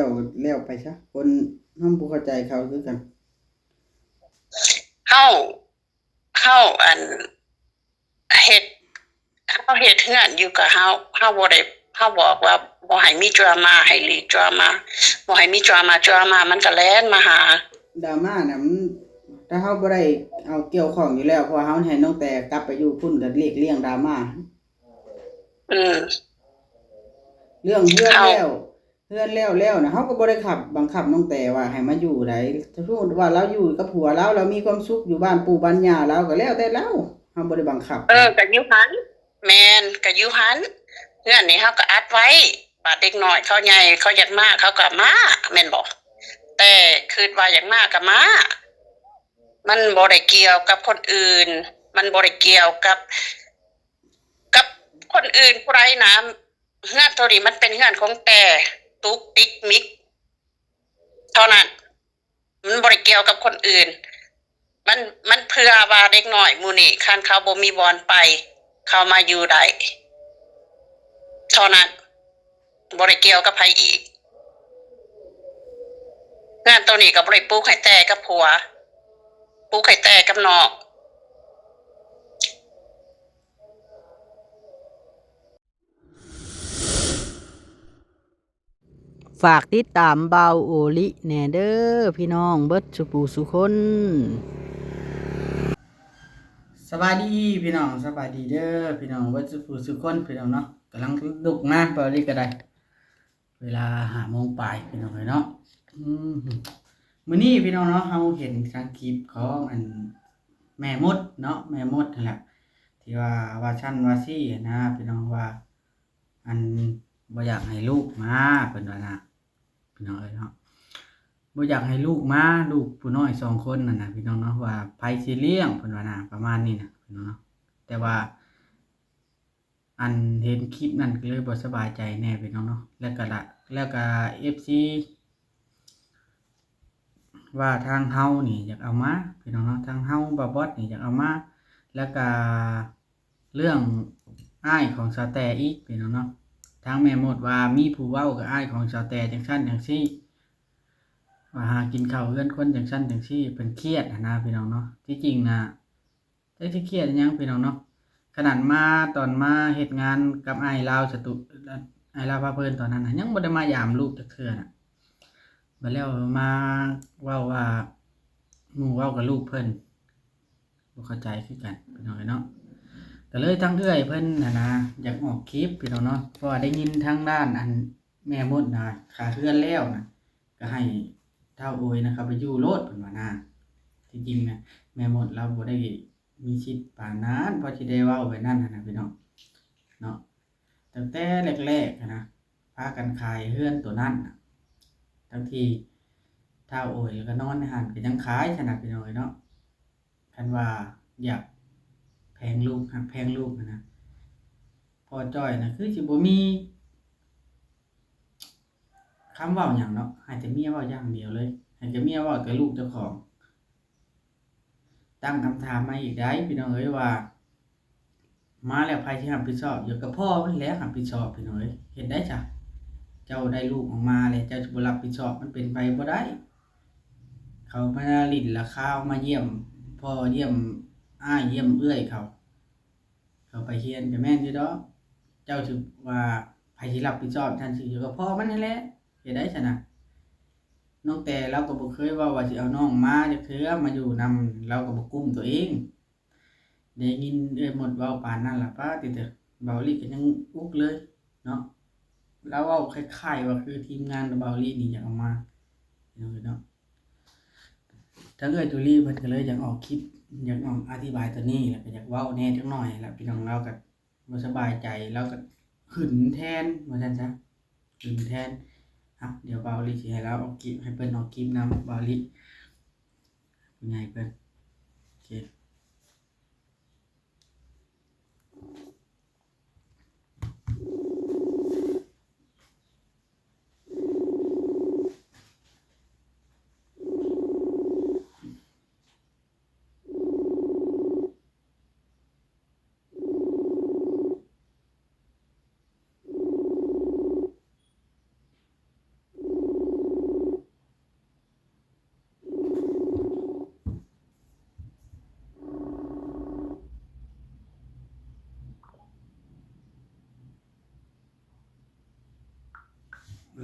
ເອົາແລ້ວໄປຊະ ຄົນເຮົາບໍ່ເຂົ້າໃຈເຂົາຄືກັນ. ເຮົາ ເຮົາ ອັນ ເຮັດ ເຮົາເຮັດເຮືອນຢູ່ກັບເຮົາ ເຮົາບໍ່ໄດ້ ເຮົາບອກວ່າບໍ່ໃຫ້ມີດຣາມາ ໃຫ້ຫຼີກດຣາມາ ບໍ່ໃຫ້ມີດຣາມາ ດຣາມາມັນກໍແລ່ນມາຫາ. ດຣາມານະ ມັນ ຖ້າເຮົາບໍ່ໄດ້ເອົາກ່ຽວຂ້ອງຢູ່ແລ້ວ ເພາະວ່າເຮົາໃຫ້ນ້ອງແຕກັບໄປຢູ່ພຸ້ນ ກໍຫຼີກລ່ຽງດຣາມາ. ອືມ ເລື່ອງເຮືອນແລ້ວ ເຮົາ ເຮືອນແລ້ວແລ້ວນະ ເຮົາກໍບໍ່ໄດ້ຂັບ ບັງຄັບນ້ອງແຕວ່າໃຫ້ມາຢູ່ໃດ. ຖ້າສົມມຸດວ່າລາວຢູ່ກັບຜົວລາວ ລາວມີຄວາມສຸກຢູ່ບ້ານປູ່ບ້ານຍ່າລາວ ກໍແລ້ວແຕ່ລາວ ເຮົາບໍ່ໄດ້ບັງຄັບ. ເອີ ກໍຢູ່ຫັ້ນ ແມ່ນ ກໍຢູ່ຫັ້ນ ເຮືອນນີ້ເຮົາກໍອັດໄວ້ ບາດເດັກນ້ອຍເຂົາໃຫຍ່ ເຂົາຢາກມາ ເຂົາກໍມາ ແມ່ນບໍ່? ແຕ່ຄິດວ່າຢາກມາກໍມາ ມັນບໍ່ໄດ້ກ່ຽວກັບຄົນອື່ນ ມັນບໍ່ໄດ້ກ່ຽວກັບ ກັບຄົນອື່ນຜູ້ໃດນະ. ເຮືອນໂຕນີ້ມັນເປັນເຮືອນຂອງແຕ່ ຕຸກຕິກມິກເທົ່ານັ້ນ ມັນບໍ່ໄດ້ກ່ຽວກັບຄົນອື່ນ. ມັນ ມັນເພື່ອວ່າເດັກນ້ອຍໝູ່ນີ້ ຄັນເຂົາບໍ່ມີບ່ອນໄປ ເຂົາມາຢູ່ໄດ້ເທົ່ານັ້ນ ບໍ່ໄດ້ກ່ຽວກັບໃຜອີກ. ເຮືອນໂຕນີ້ກໍບໍ່ໄດ້ປຸກໃຫ້ແຕ່ກັບຜົວ ປຸກໃຫ້ແຕ່ກັບນ້ອງ. ຝາກຕິດຕາມບ່າວໂອລິແດ່ເດີພີ່ນ້ອງເບິດສູ່ຜູ້ສູ່ຄົນ. ສະບາຍດີພີ່ນ້ອງ ສະບາຍດີເດີພີ່ນ້ອງເບິດສູ່ຜູ້ສູ່ຄົນພີ່ນ້ອງເນາະ. ກຳລັງລຸກມາ ບ່າວໂອລິກໍໄດ້ ເວລາຫ້າໂມງປາຍພີ່ນ້ອງເອີຍເນາະ. ອືມ ມື້ນີ້ພີ່ນ້ອງເນາະ ເຮົາເຫັນທາງຄລິບຂອງອັນແມ່ມົດເນາະ ແມ່ມົດຫັ້ນແຫຼະ ທີ່ວ່າ ວ່າຊັ້ນວ່າຊີ້ຫັ້ນນະພີ່ນ້ອງ ວ່າ ອັນ ບໍ່ຢາກໃຫ້ລູກມາ ເພິ່ນວ່ານະ ພີ່ນ້ອງເອີຍເນາະ. ບໍ່ຢາກໃຫ້ລູກມາ ລູກຜູ້ນ້ອຍສອງຄົນນັ້ນນະ ພີ່ນ້ອງເນາະ ວ່າໃຜຊິລ້ຽງ ເພິ່ນວ່ານະ ປະມານນີ້ນະ ພີ່ນ້ອງເນາະ. ແຕ່ວ່າ ອັນເຫັນຄລິບນັ້ນກໍເລີຍບໍ່ສະບາຍໃຈແດ່ພີ່ນ້ອງເນາະ. ແລ້ວກໍລະ ແລ້ວກໍເອັຟຊີ ວ່າທາງເຮົານີ້ຢາກເອົາມາພີ່ນ້ອງເນາະ ທາງເຮົາບ່າວບອດນີ້ຢາກເອົາມາ. ແລ້ວກະເລື່ອງອ້າຍຂອງສາວແຕອີກພີ່ນ້ອງເນາະ ທາງແມ່ມົດວ່າມີຜູ້ເວົ້າກັບອ້າຍຂອງສາວແຕຈັ່ງຊັ້ນຈັ່ງຊີ້ ວ່າຫາກິນເຂົ້າເຮືອນຄົນຈັ່ງຊັ້ນຈັ່ງຊີ້ ເພິ່ນຄຽດຫັ້ນນະພີ່ນ້ອງເນາະ. ທີ່ຈິງນະ ຈັກຊິຄຽດຫຍັງພີ່ນ້ອງເນາະ ຂະໜາດມາ ຕອນມາເຮັດງານກັບອ້າຍລາວສະຕູ ອ້າຍລາວພາເພີນຕອນນັ້ນນະ ຍັງບໍ່ໄດ້ມາຢາມລູກຈັກເທື່ອນະ. ບັດແລ້ວມາເວົ້າວ່າ ໝູ່ເວົ້າກັບລູກເພິ່ນ ບໍ່ເຂົ້າໃຈຄືກັນພີ່ນ້ອງເອີຍເນາະ. ກໍເລີຍທາງເອື້ອຍເພິ່ນຫັ້ນນະ ຢາກອອກຄລິບພີ່ນ້ອງເນາະ ເພາະວ່າໄດ້ຍິນທາງດ້ານອັນແມ່ມົດນະ ຂາເຮືອນແລ້ວນະ ກໍໃຫ້ທ້າວໂອຍນະເຂົ້າໄປຢູ່ໂລດ ເພິ່ນວ່ານະ. ທີ່ຈິງນະ ແມ່ມົດລາວບໍ່ໄດ້ມີສິດປານນັ້ນ ພໍຊິໄດ້ເວົ້າໄປນັ້ນນະພີ່ນ້ອງເນາະ. ຕັ້ງແຕ່ແລກໆຫັ້ນນະ ພາກັນຂາຍເຮືອນໂຕນັ້ນນະ ທັງທີ່ທ້າວໂອຍແລ້ວກໍນອນໃນຫັ້ນ ກໍຍັງຂາຍຊັ້ນນະພີ່ນ້ອງເອີຍເນາະ. ຄັນວ່າຢາກແພງລູກ ຮັກແພງລູກຫັ້ນນະ ພໍ່ຈ້ອຍນະ ຄືຊິບໍ່ມີ ຄຳເວົ້າຫຍັງເນາະ ໃຫ້ແຕ່ເມຍເວົ້າຢ່າງດຽວເລີຍ ໃຫ້ແຕ່ເມຍເວົ້າແຕ່ລູກເຈົ້າຂອງ. ຕັ້ງຄຳຖາມມາອີກໄດ໋ພີ່ນ້ອງເອີຍວ່າ ມາແລ້ວໃຜຊິຮັບຜິດຊອບ? ຢູ່ກັບພໍ່ມັນແຫຼະຮັບຜິດຊອບພີ່ນ້ອງເອີຍ. ເຮັດໄດ້ຊະ ເຈົ້າໄດ້ລູກອອກມາແລ້ວ ເຈົ້າຊິບໍ່ຮັບຜິດຊອບ ມັນເປັນໄປບໍ່ໄດ້. ເຂົາມາຫຼິ້ນລະຄາວ ມາຢ້ຽມພໍ່ ຢ້ຽມອ້າຍ ຢ້ຽມເອື້ອຍເຂົາ. ເຂົາໄປຮຽນກໍແມ່ນຢູ່ດອກ ເຈົ້າຊິວ່າໃຜຊິຮັບຜິດຊອບ ທ່ານຊິຢູ່ກັບພໍ່ມັນຫັ້ນແຫຼະ ເຮັດໄດ້ຊັ້ນນະ. ນ້ອງແຕລາວກໍບໍ່ເຄີຍເວົ້າວ່າຊິເອົານ້ອງມາຈັກເທື່ອ ມາຢູ່ນຳ ລາວກໍບໍ່ກຸ້ມຕົວເອງ. ໄດ້ຍິນເອື້ອຍມົດເວົ້າປານນັ້ນລະ ປາດຕິເຕີ ເບົາລີກໍຍັງອຸກເລີຍເນາະ. ລາວເວົ້າຄ້າຍໆວ່າຄືທີມງານເບົາລີນີ້ຢາກເອົາມາເນາະ. ທາງເອື້ອຍຕູລີເພິ່ນກໍເລີຍຢາກອອກຄລິບ ຢາກອອກອະທິບາຍຕົວນີ້ ແລ້ວກໍຢາກເວົ້າແດ່ຈັກໜ້ອຍແຫຼະພີ່ນ້ອງ. ລາວກໍບໍ່ສະບາຍໃຈ ລາວກໍຫຶງແທນວ່າຊັ້ນຊະ ຫຶງແທນ. ເອົາ ດຽວບ່າວລີຊິໃຫ້ລາວອອກຄລິບ ໃຫ້ເພິ່ນອອກຄລິບນຳ ບ່າວລີ ຜູ້ໃຫຍ່ເພິ່ນ ໂອເຄ.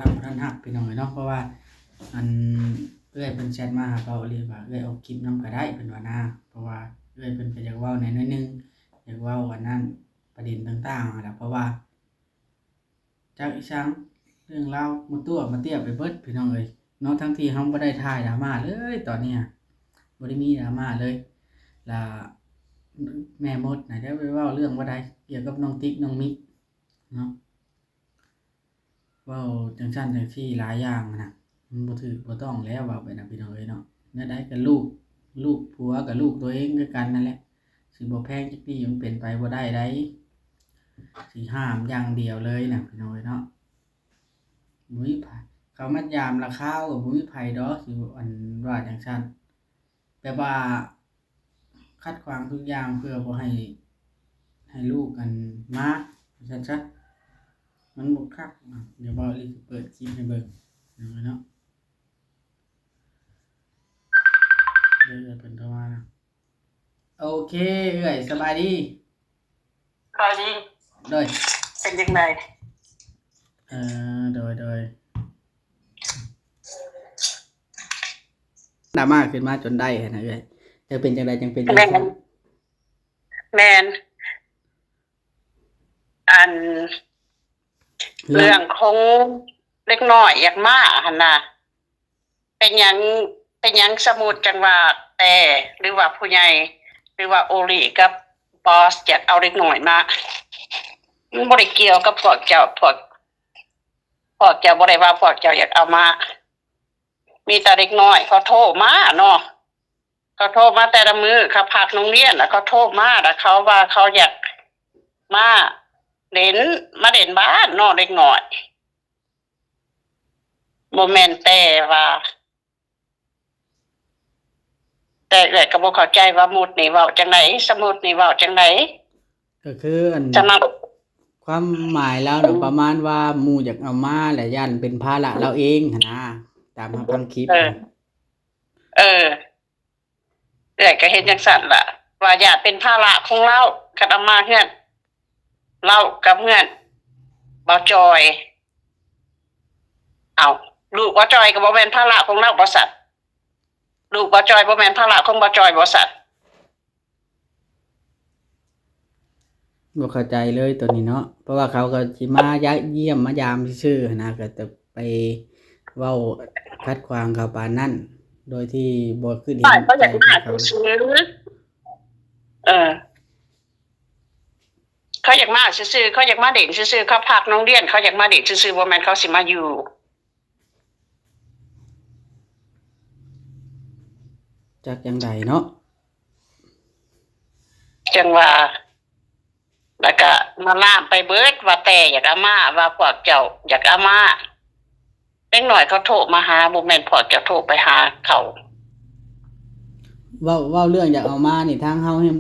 ລັງບໍ່ທັນຮັບພີ່ນ້ອງເອີຍເນາະ ເພາະວ່າ ອັນ ເອື້ອຍເພິ່ນແຊັດມາຫາເວົ້າອີ່ຫຼີວ່າ ເອື້ອຍອອກຄລິບນຳກໍໄດ້ ເພິ່ນວ່ານາ ເພາະວ່າເອື້ອຍເພິ່ນກໍຢາກເວົ້າແດ່ໜ້ອຍໜຶ່ງ ຢາກເວົ້າອັນນັ້ນ ປະເດັນຕ່າງໆຫັ້ນລະ ເພາະວ່າ ຈັກອີ່ສັງ ເລື່ອງລາວໝົດຕົວໝົດຕຽວໄປເບິດພີ່ນ້ອງເອີຍເນາະ ທັງທີ່ເຮົາບໍ່ໄດ້ຖ່າຍດຣາມາເລີຍຕອນນີ້ ບໍ່ໄດ້ມີດຣາມາເລີຍ ລະແມ່ມົດນະ ຈະໄປເວົ້າເລື່ອງບໍ່ໄດ້ ກ່ຽວກັບນ້ອງຕິກນ້ອງມິກເນາະ ເວົ້າຈັ່ງຊັ້ນຈັ່ງຊີ້ຫຼາຍຢ່າງນະ ມັນບໍ່ຖືກບໍ່ຕ້ອງແລ້ວ ເວົ້າໄປນະພີ່ນ້ອງເອີຍເນາະ ແນວໃດກໍລູກ ລູກຜົວກໍລູກຕົວເອງຄືກັນນັ້ນແຫຼະ ຊິບໍ່ແພງຈັກນີ້ມັນເປັນໄປບໍ່ໄດ້ໃດ ຊິຫ້າມຢ່າງດຽວເລີຍນະພີ່ນ້ອງເອີຍເນາະ ບໍ່ມີໃຜ ເຂົາມາຢາມລະຄາວກໍບໍ່ມີໃຜດອກ ຊິອັນວ່າຈັ່ງຊັ້ນ ແບບວ່າຂັດຂວາງທຸກຢ່າງເພື່ອບໍ່ໃຫ້ ໃຫ້ລູກອັນມາ ວ່າຊັ້ນຊະ ມັນບໍ່ຄັກ ດຽວເວົ້າອີ່ເປີດຄລິບໃຫ້ເບິ່ງເນາະ ເອີຍເພິ່ນໂທມາ ໂອເຄ ເອື້ອຍ ສະບາຍດີ ສະບາຍດີ ໂດຍ ເປັນຈັ່ງໃດ ເອີ ໂດຍ ໂດຍ ດຣາມາຂຶ້ນມາຈົນໄດ້ຫັ້ນນະເອື້ອຍ ຈະເປັນຈັ່ງໃດຈັ່ງເປັນຈັ່ງຊັ້ນ ແມ່ນ ອັນ ເລື່ອງ ເລື່ອງຂອງເດັກນ້ອຍຢາກມາຫັ້ນນະ ເປັນຫຍັງ ເປັນຫຍັງສະມຸດຈັ່ງວ່າແຕ່ ຫຼືວ່າຜູ້ໃຫຍ່ ຫຼືວ່າໂອລິກັບບອສຢາກເອົາເດັກນ້ອຍມາ ມັນບໍ່ໄດ້ກ່ຽວກັບພວກເຈົ້າ ພວກ ພວກເຈົ້າບໍ່ໄດ້ວ່າພວກເຈົ້າຢາກເອົາມາ ມີແຕ່ເດັກນ້ອຍເຂົາໂທມາເນາະ ເຂົາໂທມາແຕ່ລະມື້ ເຂົາພັກໂຮງຮຽນ ແລ້ວເຂົາໂທມາ ແລ້ວເຂົາວ່າເຂົາຢາກມາເຫຼັ້ນ ມາເຫຼັ້ນບ້ານເນາະ ເດັກນ້ອຍ ບໍ່ແມ່ນແຕ່ວ່າ ແຕ່ເອື້ອຍກໍບໍ່ເຂົ້າໃຈວ່າມຸດນີ້ເວົ້າຈັ່ງໃດ ສະມຸດນີ້ເວົ້າຈັ່ງໃດ ກໍຄືອັນ ສະນັ້ນ ຄວາມໝາຍລາວນະ ປະມານວ່າໝູ່ຢາກເອົາມາ ແລະ ຢ້ານເປັນພາລະລາວເອງຫັ້ນນະ ຕາມເຮົາຟັງຄລິບ ເອີ ເອີ ເອື້ອຍກໍເຫັນຈັ່ງຊັ້ນລະ ວ່າຢ້ານເປັນພາລະຂອງລາວ ຄັນເອົາມາເຮືອນ ລາວກັບເຮືອນບ່າວຈອຍ ເອົ້າ ລູກບ່າວຈອຍກໍບໍ່ແມ່ນພາລະຂອງລາວບໍ່ຊັ້ນ ລູກບ່າວຈອຍບໍ່ແມ່ນພາລະຂອງບ່າວຈອຍບໍ່ຊັ້ນ ບໍ່ເຂົ້າໃຈເລີຍໂຕນີ້ເນາະ ເພາະວ່າເຂົາກໍຊິມາຢາ ຢ້ຽມມາຢາມຊື່ໆຫັ້ນນະ ກໍຈະໄປເວົ້າຂັດຂວາງເຂົາປານນັ້ນ ໂດຍທີ່ບໍ່ຄິດເຫັນ ເຂົາຢາກມາຊື່ໆ ເອີ ເຂົາຢາກມາຊື່ໆ ເຂົາຢາກມາຫຼິ້ນຊື່ໆ ເຂົາພັກໂຮງຮຽນ ເຂົາຢາກມາຫຼິ້ນຊື່ໆ ບໍ່ແມ່ນເຂົາຊິມາຢູ່ ຈັກຈັ່ງໃດເນາະ ຈັ່ງວ່າ ແລ້ວກະມາລາມໄປເບິດວ່າແຕ່ຢາກເອົາມາ ວ່າພວກເຈົ້າຢາກເອົາມາ ເດັກນ້ອຍເຂົາໂທມາຫາ ບໍ່ແມ່ນພວກເຈົ້າໂທໄປຫາເຂົາ ເວົ້າ ເວົ້າເລື່ອງຢາກເອົາມານີ້ ທາງເຮົາແຮງ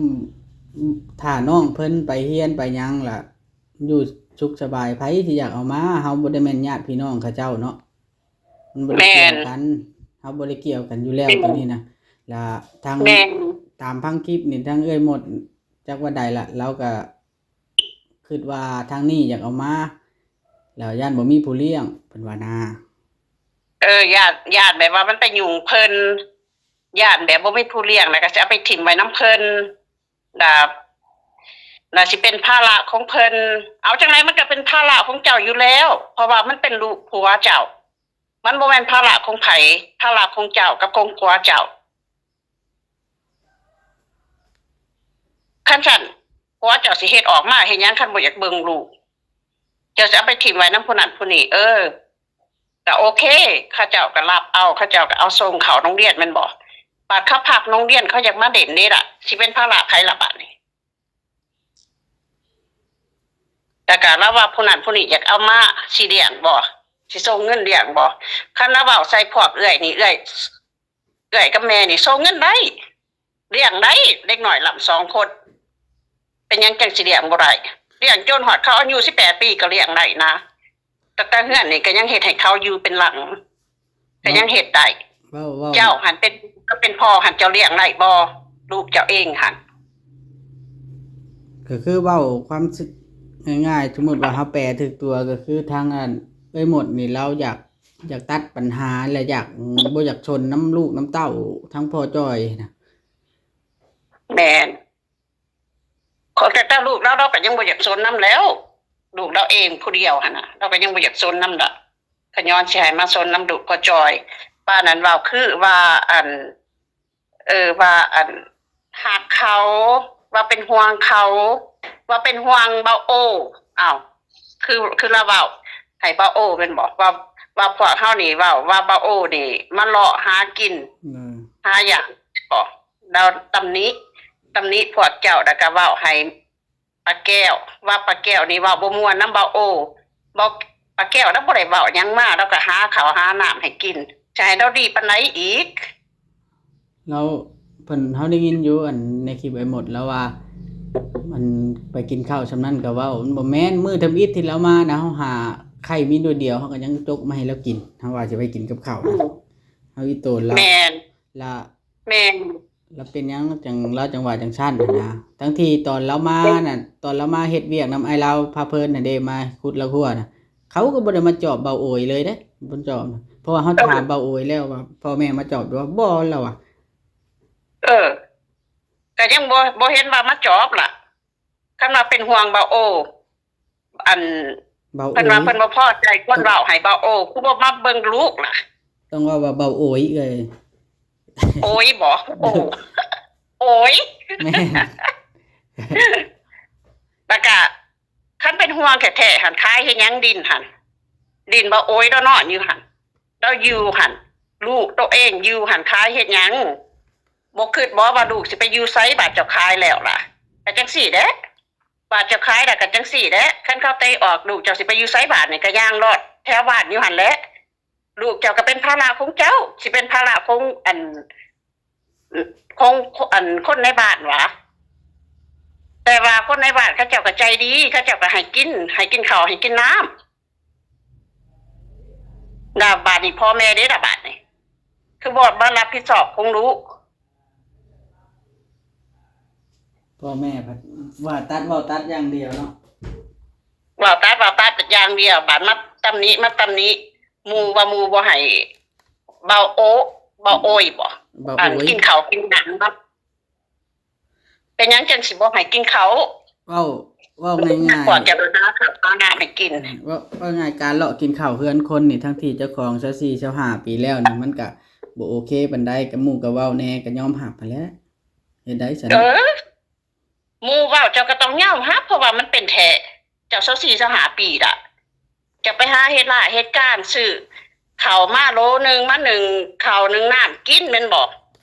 ຖ້ານ້ອງເພິ່ນໄປຮຽນໄປຫຍັງລະ ຢູ່ສຸກສະບາຍ ໃຜທີ່ຢາກເອົາມາ ເຮົາບໍ່ໄດ້ແມ່ນຍາດພີ່ນ້ອງເຂົາເຈົ້າເນາະ ມັນບໍ່ໄດ້ກ່ຽວກັນ ເຮົາບໍ່ໄດ້ກ່ຽວກັນຢູ່ແລ້ວໂຕນີ້ນະ ລະທາງ ຕາມຟັງຄລິບນີ້ ທາງເອື້ອຍມົດ ຈັກວ່າໃດລະ ລາວກະຄິດວ່າທາງນີ້ຢາກເອົາມາ ແລ້ວຢ້ານບໍ່ມີຜູ້ລ້ຽງ ເພິ່ນວ່ານາ ເອີ ຢ້ານ ຢ້ານແບບວ່າມັນໄປຫຍຸ້ງເພິ່ນ ຢ້ານແບບບໍ່ມີຜູ້ລ້ຽງ ແລ້ວກໍຊິເອົາໄປຖິ້ມໄວ້ນຳເພິ່ນ ລະ ລະຊິເປັນພາລະຂອງເພິ່ນ ເອົາຈັ່ງໃດມັນກໍເປັນພາລະຂອງເຈົ້າຢູ່ແລ້ວ ເພາະວ່າມັນເປັນລູກຜົວເຈົ້າ ມັນບໍ່ແມ່ນພາລະຂອງໃຜ ພາລະຂອງເຈົ້າກັບຂອງຜົວເຈົ້າ ຄັນຊັ້ນ ຜົວເຈົ້າຊິເຮັດອອກມາເຮັດຫຍັງ ຄັນບໍ່ຢາກເບິ່ງລູກ ເຈົ້າຊິເອົາໄປຖິ້ມໄວ້ນຳຜູ້ນັ້ນຜູ້ນີ້ ເອີ ກໍໂອເຄ ເຂົາເຈົ້າກໍຮັບເອົາ ເຂົາເຈົ້າກໍເອົາສົ່ງເຂົ້າໂຮງຮຽນແມ່ນບໍ່ ບາດເຂົາພັກໂຮງຮຽນ ເຂົາຢາກມາຫຼິ້ນເດ້ລະ ຊິເປັນພາລະໃຜລະບາດນີ້ ແລ້ວກໍລາວວ່າຜູ້ນັ້ນຜູ້ນີ້ຢາກເອົາມາ ຊິລ້ຽງບໍ່ ຊິສົ່ງເງິນລ້ຽງບໍ່ ຄັນລາວເວົ້າໃສ່ພວກເອື້ອຍນີ້ ເອື້ອຍ ເອື້ອຍກັບແມ່ນີ້ສົ່ງເງິນໄດ້ ລ້ຽງໄດ້ ເດັກນ້ອຍລ້ຳສອງຄົນ ເປັນຫຍັງຈັ່ງຊິລ້ຽງບໍ່ໄດ້ ລ້ຽງຈົນຮອດເຂົາອາຍຸສິບແປດປີກໍລ້ຽງໄດ້ນະ ແຕ່ ແຕ່ເຮືອນນີ້ກໍຍັງເຮັດໃຫ້ເຂົາຢູ່ເປັນຫຼັງ ກໍຍັງເຮັດໄດ້ ເວົ້າ ເວົ້າ ເຈົ້າຫັ້ນເປັນ ກໍເປັນພໍ່ຫັ້ນ ເຈົ້າລ້ຽງໄດ້ບໍ່ ລູກເຈົ້າເອງຫັ້ນ ກໍຄືເວົ້າຄວາມ ງ່າຍໆ ສົມມຸດວ່າເຮົາແປຖືກຕົວ ກໍຄືທາງອັນ ເອື້ອຍມົດນີ້ລາວຢາກ ຢາກຕັດປັນຫາ ແລະ ຢາກ ບໍ່ຢາກຊົນນຳລູກນຳເຕົ້າທາງພໍ່ຈ່ອຍນະ. ແມ່ນ. ຂອແຕ່ ແຕ່ລູກລາວ ລາວກໍຍັງບໍ່ຢາກຊົນນຳແລ້ວ. ລູກລາວເອງຜູ້ດຽວຫັ້ນນະ ລາວກໍຍັງບໍ່ຢາກຊົນນຳດອກ. ຂະຍ້ອນຊິໃຫ້ມາຊົນນຳລູກພໍ່ຈ່ອຍ. ປານນັ້ນເວົ້າຄືວ່າ ອັນ ເອີ ວ່າ ອັນ ຮັກເຂົາ, ວ່າເປັນຫ່ວງເຂົາ, ວ່າເປັນຫ່ວງບ່າວໂອ. ອ້າວ ຄື ຄືລາວເວົ້າໃຫ້ບ່າວໂອແມ່ນບໍ່? ວ່າ ວ່າພວກເຮົານີ້ເວົ້າວ່າບ່າວໂອນີ້ມາເລາະຫາກິນ ເອີ ຫາຫຍັງແມ່ນບໍ່? ລາວຕຳໜິ ຕຳໜິພວກເຈົ້າ ແລ້ວກໍເວົ້າໃຫ້ ປ້າແກ້ວ ວ່າປ້າແກ້ວນີ້ເວົ້າບໍ່ມ່ວນນຳບ່າວໂອ. ບໍ່ ປ້າແກ້ວລາວບໍ່ໄດ້ເວົ້າຫຍັງມາ ລາວກໍຫາເຂົ້າຫານ້ຳໃຫ້ກິນ ຈະໃຫ້ລາວດີປານໃດອີກ? ລາວ ເພິ່ນ ເຮົາໄດ້ຍິນຢູ່ ອັນ ໃນຄລິບອ້າຍມົດລາວວ່າ ອັນ ໄປກິນເຂົ້າຊ່ຳນັ້ນກໍເວົ້າ ມັນບໍ່ແມ່ນ. ມື້ທຳອິດທີ່ລາວມານະ ເຮົາຫາໄຂ່ມີໜ່ວຍດຽວ ເຮົາກໍຍັງຈົກມາໃຫ້ລາວກິນ ເຮົາວ່າຊິໄປກິນກັບເຂົ້ານະ. ເຮົາອີ່ໂຕນລາວ ແມ່ນ ລະ ແມ່ນ ລະເປັນຫຍັງຈັ່ງ ລາວຈັ່ງວ່າຈັ່ງຊັ້ນຫັ້ນນະ? ທັງທີ່ຕອນລາວມານັ້ນ ຕອນລາວມາເຮັດວຽກນຳອ້າຍລາວພາເພີນຫັ້ນເດ້ ມາຂຸດລາວຮົ້ວນະ ເຂົາກໍບໍ່ໄດ້ມາຈອບບ່າວໂອຍເລີຍເດ້ ບໍ່ຈອບ. ເພາະວ່າເຮົາຖາມບ່າວໂອຍແລ້ວວ່າ ພໍ່ແມ່ມາຈອບຢູ່ບໍ່ ລາວວ່າ. ເອີ ກໍຍັງບໍ່ ບໍ່ເຫັນວ່າມາຈອບລະ. ຄັນວ່າເປັນຫ່ວງບ່າວໂອ ອັນ ເພິ່ນວ່າເພິ່ນບໍ່ພໍໃຈຄົນເວົ້າໃຫ້ບ່າວໂອ ຄືບໍ່ມາເບິ່ງລູກລະ? ຕ້ອງເວົ້າວ່າບ່າວໂອຍເອີຍ. ໂອຍບໍ? ໂອ ໂອຍ. ແມ່ນ. ແລ້ວກະ ຄັນເປັນຫ່ວງແທ້ໆຫັ້ນ ຂາຍເຮັດຫຍັງດິນຫັ້ນ? ດິນບ່າວໂອຍລາວນອນຢູ່ຫັ້ນ ລາວຢູ່ຫັ້ນ ລູກໂຕເອງຢູ່ຫັ້ນ ຂາຍເຮັດຫຍັງ? ບໍ່ຄິດບໍ່ວ່າລູກຊິໄປຢູ່ໃສ ບາດເຈົ້າຂາຍແລ້ວລະ? ກໍຈັ່ງຊີ້ແຫຼະ ບາດເຈົ້າຂາຍແລ້ວກໍຈັ່ງຊີ້ແຫຼະ. ຄັນເຂົາເຕະອອກ ລູກເຈົ້າຊິໄປຢູ່ໃສບາດນີ້? ກໍຍ່າງລອດແຖວບ້ານຢູ່ຫັ້ນແຫຼະ. ລູກເຈົ້າກໍເປັນພາລະຂອງເຈົ້າ ຊິເປັນພາລະຂອງ ອັນ ຂອງ ອັນ ຄົນໃນບ້ານຫວາ? ແຕ່ວ່າຄົນໃນບ້ານເຂົາເຈົ້າກໍໃຈດີ ເຂົາເຈົ້າກໍໃຫ້ກິນ ໃຫ້ກິນເຂົ້າ ໃຫ້ກິນນ້ຳ. ລະບາດນີ້ພໍ່ແມ່ເດ້ລະບາດນີ້ ຄືບໍ່ມາຮັບຜິດຊອບຂອງລູກ? ພໍ່ແມ່ພັດວ່າຕັດ ເວົ້າຕັດຢ່າງດຽວເນາະ ເວົ້າຕັດ ເວົ້າຕັດຢ່າງດຽວ. ບາດມາຕຳໜິ ມາຕຳໜິໝູ່ວ່າໝູ່ບໍ່ໃຫ້ ເວົ້າໂອ ເວົ້າໂອຍບໍ? ເວົ້າໂອຍ ອັນ ກິນເຂົ້າກິນຫຍັງເນາະ. ເປັນຫຍັງຈັ່ງຊິບໍ່ໃຫ້ກິນເຂົ້າ? ເວົ້າ ເວົ້າງ່າຍໆ ກ່ອນຈະໄປຫາເຂົ້າຫານ້ຳໃຫ້ກິນ. ເວົ້າ ເວົ້າງ່າຍ ການເລາະກິນເຂົ້າເຮືອນຄົນນີ້ ທັງທີ່ເຈົ້າຂອງຊາວສີ່ ຊາວຫ້າປີແລ້ວນີ້ ມັນກະບໍ່ໂອເຄປານໃດ. ກະໝູ່ກະເວົ້າແດ່ ກະຍອມຮັບຫັ້ນແຫຼະ. ເຮັດໄດ້ຊັ້ນ. ເອີ ໝູ່ເວົ້າເຈົ້າກໍຕ້ອງຍອມຮັບ ເພາະວ່າມັນເປັນແທ້. ເຈົ້າຊາວສີ່ ຊາວຫ້າປີລະ ຈະໄປຫາເຮັດລາເຮັດການ ຊື້ເຂົ້າມາໂລໜຶ່ງ ມາໜຶ້ງເຂົ້າໜຶ້ງນ້ຳກິນແມ່ນບໍ່?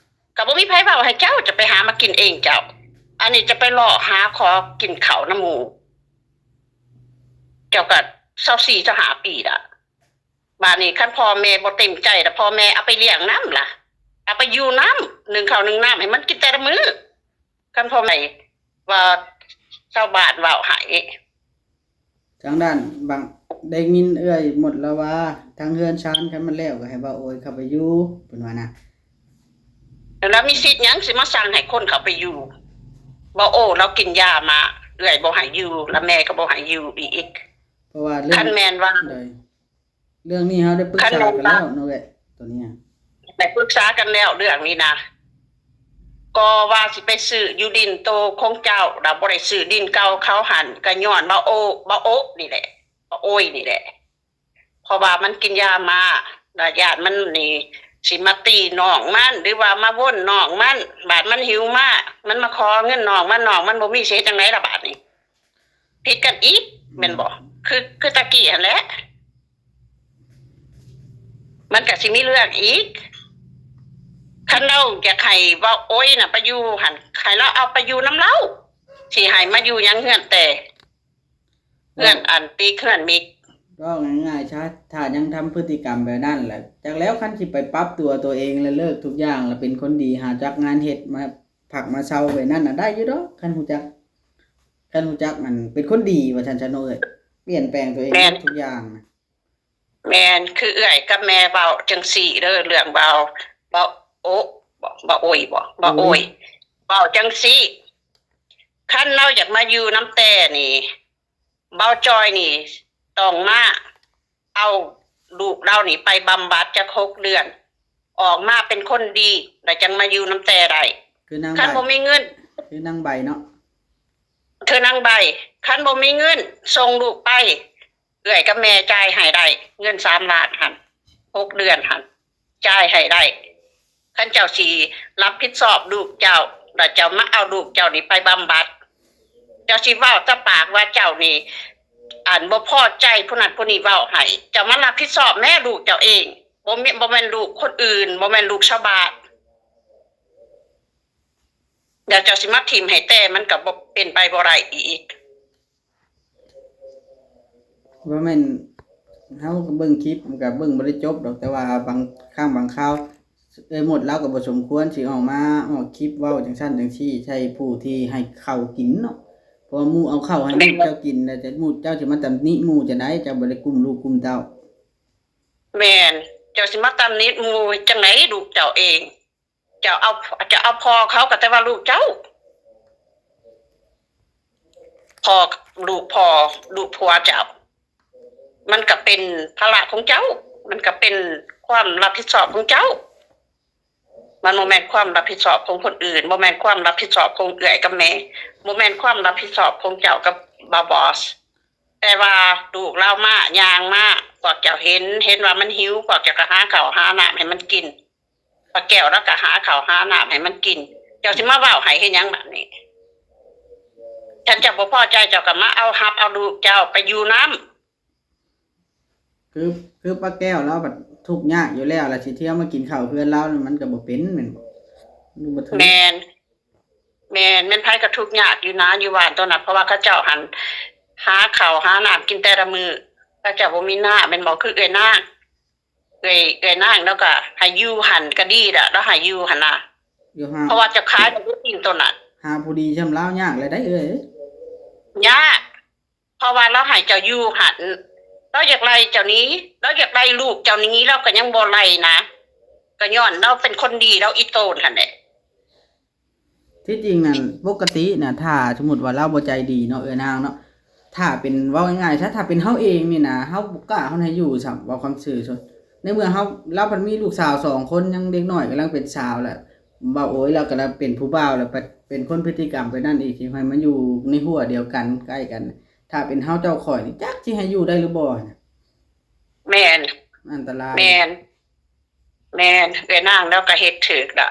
ກໍບໍ່ມີໃຜເວົ້າໃຫ້ເຈົ້າ ຈະໄປຫາມາກິນເອງເຈົ້າ. ອັນນີ້ຈະໄປເລາະຫາຂໍກິນເຂົ້ານຳໝູ່ ເຈົ້າກໍຊາວສີ່ ຊາວຫ້າປີລະ. ບາດນີ້ຄັນພໍ່ແມ່ບໍ່ເຕັມໃຈລະ ພໍ່ແມ່ເອົາໄປລ້ຽງນຳລະ ເອົາໄປຢູ່ນຳ ໜຶ້ງເຂົ້າໜຶ້ງນ້ຳໃຫ້ມັນກິນແຕ່ລະມື້. ຄັນພໍ່ແມ່ວ່າຊາວບ້ານເວົ້າໃຫ້ ທາງດ້ານບາງ ໄດ້ຍິນເອື້ອຍມົດລາວວ່າ ທາງເຮືອນຊານຄັນມັນແລ້ວກໍໃຫ້ບ່າວໂອຍເຂົ້າໄປຢູ່ ເພິ່ນວ່ານະ. ແລ້ວມີສິດຫຍັງຊິມາສັ່ງໃຫ້ຄົນເຂົ້າໄປຢູ່? ບ່າວໂອລາວກິນຢາມາ ເອື້ອຍບໍ່ໃຫ້ຢູ່ ລະແມ່ກໍບໍ່ໃຫ້ຢູ່ອີກ. ເພາະວ່າເລື່ອງ ຄັນແມ່ນວ່າ ໂດຍ ເລື່ອງນີ້ເຮົາໄດ້ປຶກສາກັນແລ້ວເນາະເອື້ອຍ ໂຕນີ້ ໄດ້ປຶກສາກັນແລ້ວເລື່ອງນີ້ນະ. ກໍວ່າຊິໄປຊື້ຢູ່ດິນໂຕຂອງເຈົ້າ ລະບໍ່ໄດ້ຊື້ດິນເກົ່າເຂົາຫັ້ນ ກໍຍ້ອນບ່າວໂອ ບ່າວໂອນີ້ແຫຼະ ບ່າວໂອຍນີ້ແຫຼະ. ເພາະວ່າມັນກິນຢາມາ ລະຢ້ານມັນນີ້ຊິມາຕີນ້ອງມັນ ຫຼືວ່າມາວົນນ້ອງມັນ ບາດມັນຫິວມາ ມັນມາຂໍເງິນນ້ອງມັນ ນ້ອງມັນບໍ່ມີ ຊິເຮັດຈັ່ງໃດລະບາດນີ້? ຜິດກັນອີກແມ່ນບໍ່? ຄື ຄືຕະກີ້ຫັ້ນແຫຼະ ມັນກະຊິມີເລື່ອງອີກ. ຄັນລາວຢາກໃຫ້ບ່າວໂອຍນະໄປຢູ່ຫັ້ນ ໃຫ້ລາວເອົາໄປຢູ່ນຳລາວ ຊິໃຫ້ມາຢູ່ຫຍັງເຮືອນແຕ່ ເຮືອນອັນຕິກເຮືອນມິກ. ເວົ້າງ່າຍໆຊະ ຖ້າຍັງທຳພຶດຕິກຳແບບນັ້ນລະ ຈັກແລ້ວ ຄັນຊິໄປປັບຕົວໂຕເອງ ລະເລີກທຸກຢ່າງ ລະເປັນຄົນດີ ຫາຈັກງານເຮັດ ມາພັກມາເຊົາແບບນັ້ນນະ ໄດ້ຢູ່ດອກ. ຄັນຮູ້ຈັກ ຄັນຮູ້ຈັກ ອັນ ເປັນຄົນດີວ່າຊັ້ນຊະເນາະເອີຍ ປ່ຽນແປງໂຕເອງ ແມ່ນ ທຸກຢ່າງນະ. ແມ່ນ ຄືເອື້ອຍກັບແມ່ເວົ້າຈັ່ງຊີ້ເດີ ເລື່ອງບ່າວ ບ່າວໂອ ບໍ່ ບ່າວໂອຍບໍ ບ່າວໂອຍ ເວົ້າຈັ່ງຊີ້ ຄັນລາວຢາກມາຢູ່ນຳແຕ່ນີ້ ບ່າວຈ່ອຍນີ້ຕ້ອງມາ ເອົາລູກລາວນີ້ໄປບຳບັດຈັກຫົກເດືອນ ອອກມາເປັນຄົນດີ ແລ້ວຈັ່ງມາຢູ່ນຳແຕ່ໄດ້. ຄືນາງໃບ ຄັນບໍ່ມີເງິນ ຄືນາງໃບເນາະ ຄືນາງໃບ ຄັນບໍ່ມີເງິນສົ່ງລູກໄປ ເອື້ອຍກັບແມ່ຈ່າຍໃຫ້ໄດ້ ເງິນສາມລ້ານຫັ້ນ ຫົກເດືອນຫັ້ນ ຈ່າຍໃຫ້ໄດ້. ຄັນເຈົ້າຊິຮັບຜິດຊອບລູກເຈົ້າ ແລ້ວເຈົ້າມາເອົາລູກເຈົ້ານີ້ໄປບຳບັດ ເຈົ້າຊິເວົ້າແຕ່ປາກວ່າເຈົ້ານີ້ ອັນ ບໍ່ພໍໃຈຜູ້ນັ້ນຜູ້ນີ້ເວົ້າໃຫ້ ເຈົ້າມາຮັບຜິດຊອບແມ້ລູກເຈົ້າເອງ ບໍ່ແມ່ນ ບໍ່ແມ່ນລູກຄົນອື່ນ ບໍ່ແມ່ນລູກຊາວບ້ານ. ແລ້ວເຈົ້າຊິມາຖິ້ມໃຫ້ແຕ່ ມັນກໍບໍ່ ເປັນໄປບໍ່ໄດ້ອີກ. ບໍ່ແມ່ນ ເຮົາກໍເບິ່ງຄລິບ ມັນກໍເບິ່ງບໍ່ໄດ້ຈົບດອກ ແຕ່ວ່າບາງຄັ້ງບາງຄາວ ເອື້ອຍມົດລາວກໍບໍ່ສົມຄວນຊິອອກມາອອກຄລິບເວົ້າຈັ່ງຊັ້ນຈັ່ງຊີ້ ໃສ່ຜູ້ທີ່ໃຫ້ເຂົ້າກິນເນາະ ເພາະວ່າໝູ່ເອົາເຂົ້າໃຫ້ໝູ່ເຈົ້າກິນ ແລ້ວຈະໝູ່ເຈົ້າຊິມາຕຳໜິໝູ່ຈັ່ງໃດ ເຈົ້າບໍ່ໄດ້ກຸມລູກກຸມເຕົ້າ. ແມ່ນ ເຈົ້າຊິມາຕຳໜິໝູ່ຈັ່ງໃດ ລູກເຈົ້າເອງ ເຈົ້າເອົາ ເຈົ້າເອົາພໍ່ເຂົາ ກໍແຕ່ວ່າລູກເຈົ້າ ພໍ່ ລູກພໍ່ ລູກຜົວເຈົ້າ ມັນກໍເປັນພາລະຂອງເຈົ້າ ມັນກໍເປັນຄວາມຮັບຜິດຊອບຂອງເຈົ້າ ມັນບໍ່ແມ່ນຄວາມຮັບຜິດຊອບຂອງຄົນອື່ນ ບໍ່ແມ່ນຄວາມຮັບຜິດຊອບຂອງເອື້ອຍກັບແມ່ ບໍ່ແມ່ນຄວາມຮັບຜິດຊອບຂອງເຈົ້າກັບບ່າວບອສ. ແຕ່ວ່າລູກລາວມາ ຍ່າງມາ ພວກເຈົ້າເຫັນ ເຫັນວ່າມັນຫິວ ພວກເຈົ້າກໍຫາເຂົ້າຫານ້ຳໃຫ້ມັນກິນ ປ້າແກ້ວລາວກໍຫາເຂົ້າຫານ້ຳໃຫ້ມັນກິນ ເຈົ້າຊິມາເວົ້າໃຫ້ເຮັດຫຍັງບາດນີ້? ຄັນເຈົ້າບໍ່ພໍໃຈ ເຈົ້າກໍມາເອົາ ຮັບເອົາລູກເຈົ້າໄປຢູ່ນຳ. ຄື ຄືປ້າແກ້ວລາວບັດທຸກຍາກຢູ່ແລ້ວ ລະຊິທ່ຽວມາກິນເຂົ້າເຮືອນລາວ ມັນກໍບໍ່ເປັນແມ່ນບໍ່? ມັນບໍ່ຖືກ. ແມ່ນ ແມ່ນ ແມ່ນໃຜກໍທຸກຍາກຢູ່ນາ ຢູ່ບ້ານຕົວນັ້ນ ເພາະວ່າເຂົາເຈົ້າຫັ້ນຫາເຂົ້າຫານ້ຳກິນແຕ່ລະມື້ ເຂົາເຈົ້າບໍ່ມີນາແມ່ນບໍ່? ຄືເອື້ອຍນາງ ເອື້ອຍ ເອື້ອຍນາງລາວກໍໃຫ້ຢູ່ຫັ້ນກໍດີລະ ລາວໃຫ້ຢູ່ຫັ້ນນະ ຢູ່ຫາ ເພາະວ່າເຈົ້າຂາຍແຕ່ລູກຊີ້ນໂຕນັ້ນ ຫາຜູ້ດີຊ່ຳລາວຍາກແລ້ວໄດ໋ເອື້ອຍ ຍາກ ເພາະວ່າລາວໃຫ້ເຈົ້າຢູ່ຫັ້ນ ລາວຢາກໄລ່ເຈົ້າໜີ ລາວຢາກໄລ່ລູກເຈົ້າໜີ ລາວກໍຍັງບໍ່ໄລ່ນະ ກໍຍ້ອນລາວເປັນຄົນດີ ລາວອີ່ໂຕນຫັ້ນແຫຼະ. ທີ່ຈິງນັ້ນ ປົກກະຕິນະ ຖ້າສົມມຸດວ່າລາວບໍ່ໃຈດີເນາະ ເອື້ອຍນາງເນາະ ຖ້າເປັນ ເວົ້າງ່າຍໆ ຖ້າ ຖ້າເປັນເຮົາເອງນີ້ນະ ເຮົາບໍ່ກ້າເຮົາໃຫ້ຢູ່ຊ້ຳ ເວົ້າຄວາມຊື່ຊົດ ໃນເມື່ອເຮົາ ລາວພັດມີລູກສາວສອງຄົນ ຍັງເດັກນ້ອຍກຳລັງເປັນສາວແຫຼະ ເວົ້າ ໂອ້ຍ ລາວກຳລັງເປັນຜູ້ບ່າວແລ້ວ ໄປເປັນຄົນພຶດຕິກຳໄປນັ້ນອີກ ຊິໃຫ້ມາຢູ່ໃນຮົ້ວດຽວກັນ ໃກ້ກັນ ຖ້າເປັນເຮົາເຈົ້າຂ້ອຍນີ້ ຈັກຊິໃຫ້ຢູ່ໄດ້ຫຼືບໍ່ຫັ້ນນະ. ແມ່ນ ອັນຕະລາຍ ແມ່ນ ແມ່ນ ເອື້ອຍນາງລາວກໍເຮັດຖືກລະ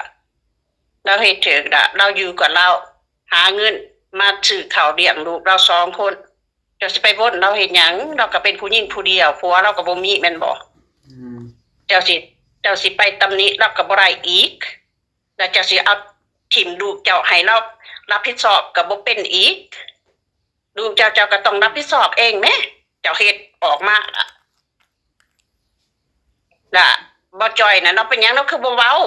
ລາວເຮັດຖືກລະ ລາວຢູ່ກັບລາວ ຫາເງິນມາຊື້ເຂົ້າລ້ຽງລູກລາວສອງຄົນ ເຈົ້າຊິໄປວົນລາວເຮັດຫຍັງ? ລາວກໍເປັນຜູ້ຍິງຜູ້ດຽວ ຜົວລາວກໍບໍ່ມີແມ່ນບໍ່? ອືມ ເຈົ້າຊິ ເຈົ້າຊິໄປຕຳໜິລາວກໍບໍ່ໄດ້ອີກ ແລ້ວເຈົ້າຊິເອົາຖິ້ມລູກເຈົ້າໃຫ້ລາວຮັບຜິດຊອບກໍບໍ່ເປັນອີກ ລູກເຈົ້າ ເຈົ້າກໍຕ້ອງຮັບຜິດຊອບເອງແມ້ ເຈົ້າເຮັດອອກມາລະ ລະບໍ່ຈ່ອຍນະ ລາວເປັນຫຍັງ ລາວຄືບໍ່ເວົ້າ?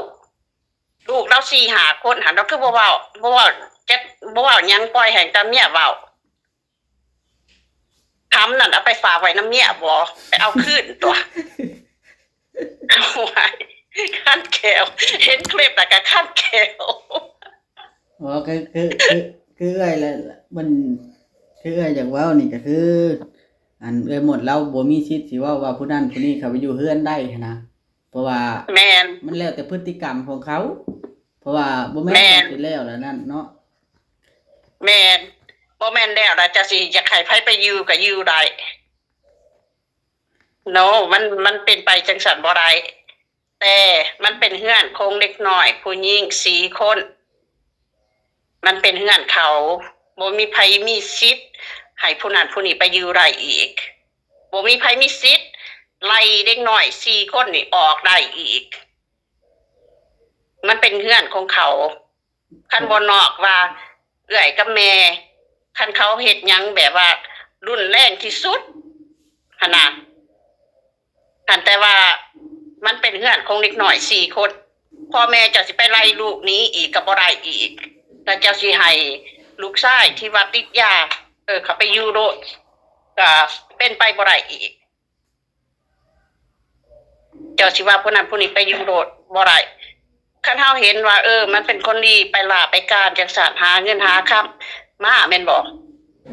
ລູກລາວສີ່ຫ້າຄົນຫັ້ນ ລາວຄືບໍ່ເວົ້າ? ບໍ່ເວົ້າ ຈັກ ບໍ່ເວົ້າຫຍັງ ປ່ອຍໃຫ້ແຕ່ເມຍເວົ້າ. ຄຳນັ້ນເອົາໄປຝາກໄວ້ນຳເມຍບໍ? ໄປເອົາຄືນຕົວະ. ໂອ້ຍ ຄັນແຂ້ວ ເຫັນຄລິບແລ້ວກໍຄັນແຂ້ວ. ບໍ່ ຄື ຄື ຄື ຄືເອື້ອຍລະ ມັນ ຄືເອື້ອຍຢາກເວົ້ານີ້ກໍຄື ອັນ ເອື້ອຍມົດລາວບໍ່ມີສິດຊິເວົ້າວ່າຜູ້ນັ້ນຜູ້ນີ້ເຂົ້າໄປຢູ່ເຮືອນໄດ້ຫັ້ນນະ. ເພາະວ່າ ແມ່ນ ມັນແລ້ວແຕ່ພຶດຕິກຳຂອງເຂົາ ເພາະວ່າບໍ່ແມ່ນ ແມ່ນ ວ່າຊິແລ້ວລະນັ້ນເນາະ. ແມ່ນ ບໍ່ແມ່ນແລ້ວລະ ເຈົ້າຊິຢາກໃຫ້ໃຜໄປຢູ່ກໍຢູ່ໄດ້ ໂນ ມັນ ມັນເປັນໄປຈັ່ງຊັ້ນບໍ່ໄດ້ ແຕ່ມັນເປັນເຮືອນຂອງເດັກນ້ອຍຜູ້ຍິງສີ່ຄົນ ມັນເປັນເຮືອນເຂົາ ບໍ່ມີໃຜມີສິດໃຫ້ຜູ້ນັ້ນຜູ້ນີ້ໄປຢູ່ໄດ້ອີກ ບໍ່ມີໃຜມີສິດໄລ່ເດັກນ້ອຍສີ່ຄົນນີ້ອອກໄດ້ອີກ ມັນເປັນເຮືອນຂອງເຂົາ. ຄັນບໍ່ນອກວ່າເອື້ອຍກັບແມ່ ຄັນເຂົາເຮັດຫຍັງແບບວ່າຮຸນແຮງທີ່ສຸດຫັ້ນນະ ຫັ້ນ ແຕ່ວ່າມັນເປັນເຮືອນຂອງເດັກນ້ອຍສີ່ຄົນ ພໍ່ແມ່ເຈົ້າຊິໄປໄລ່ລູກໜີອີກກໍບໍ່ໄດ້ອີກ ແລ້ວເຈົ້າຊິໃຫ້ລູກຊາຍທີ່ວ່າຕິດຢາ ເອີ ເຂົາໄປຢູ່ໂລດ ກໍເປັນໄປບໍ່ໄດ້ອີກ. ເຈົ້າຊິວ່າຜູ້ນັ້ນຜູ້ນີ້ໄປຢູ່ໂລດບໍ່ໄດ້. ຄັນເຮົາເຫັນວ່າ ເອີ ມັນເປັນຄົນດີ ໄປລ້າໄປການຈັ່ງຊັ້ນ ຫາເງິນຫາຄຳມາແມ່ນບໍ່?